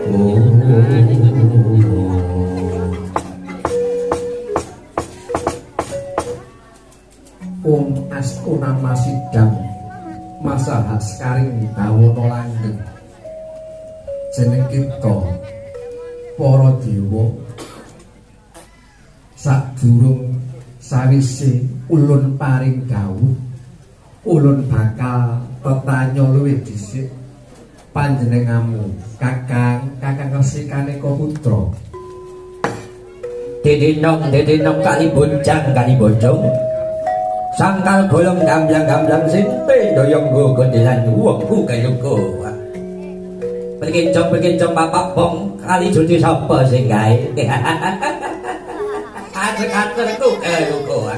Om Astuna Masidam masaha sekaring bawana langgeng. Jeneng kita para dewa sadurung sawise ulun paring dawuh, ulun bakal tetanya luwih dhisik panjenenganmu Kakang, Kakang Resi Kaneka Putra. Didinong didinong kali bojang kali bojong. Sangkal bolong gamblang-gamblang sinte doyong go gondelan wong ku kayuko. Perkincong-perkincong papak bong kali judi sapa sing gawe. Acer-acer ku kayuko.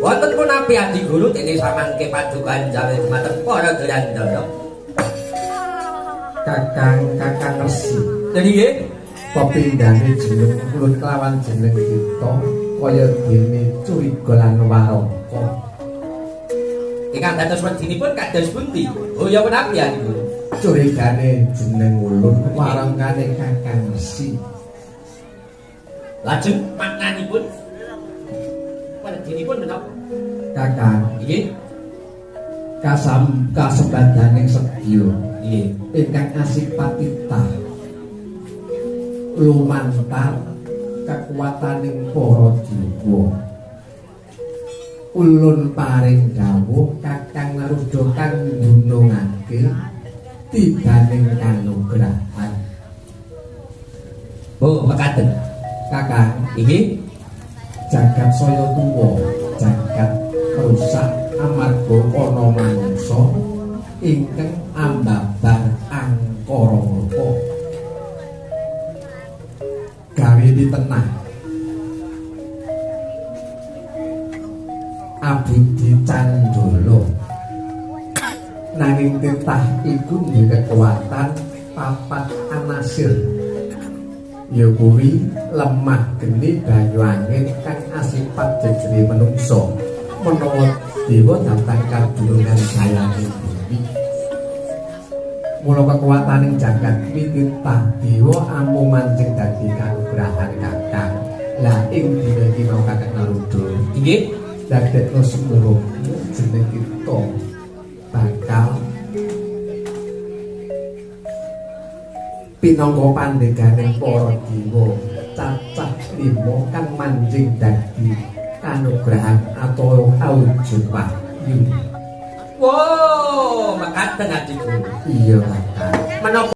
Wonten punapi adi guru dene samangke padukan jawe dumateng para durandana. Kakang, Kakang Resi. Jadi nggih, pepindhane jeneng ulun kelawan jeneng kita kaya dene curiga lan warangka. Ingkang dados wedinipun kados pundi? Oh ya punapi adi guru. Curigane jeneng ulun warangkane Kakang Resi. Lajeng maknanipun wedinipun menapa? Kakang, nggih. Kasam kasebadaning sedya nggih ingkang asipat titah lumantar kekuataning para dewa. Ulun paring dawuh Kakang Naruda kang ndunungake tibaning kanugrahan. Oh, mekaten. Kakang, nggih. Jagat saya tuwa, jagat rusak amarga ana manungsa ingkang ambabar angkara murka. Gawe pitenah abdi candala. Nanging titah iku duwe kekuatan papat anasir. Ya kuwi lemah geni banyu angin kang asipat jejere menungsa. Menawa dewa datang kadulungan dayane bumi. Mula kekuataning jagat kuwi titah dewa amung manjing dadi kanugrahan Kakang. Lah ing dina iki mau Kakang Naruda nggih dadekno semurupmu jeneng kita bakal pinangka pandheganing para dewa cacah lima kang manjing dadi kanugrahan atau aujud wahyu. Wow, mekaten adi guru. Iya, Kakang. Menapa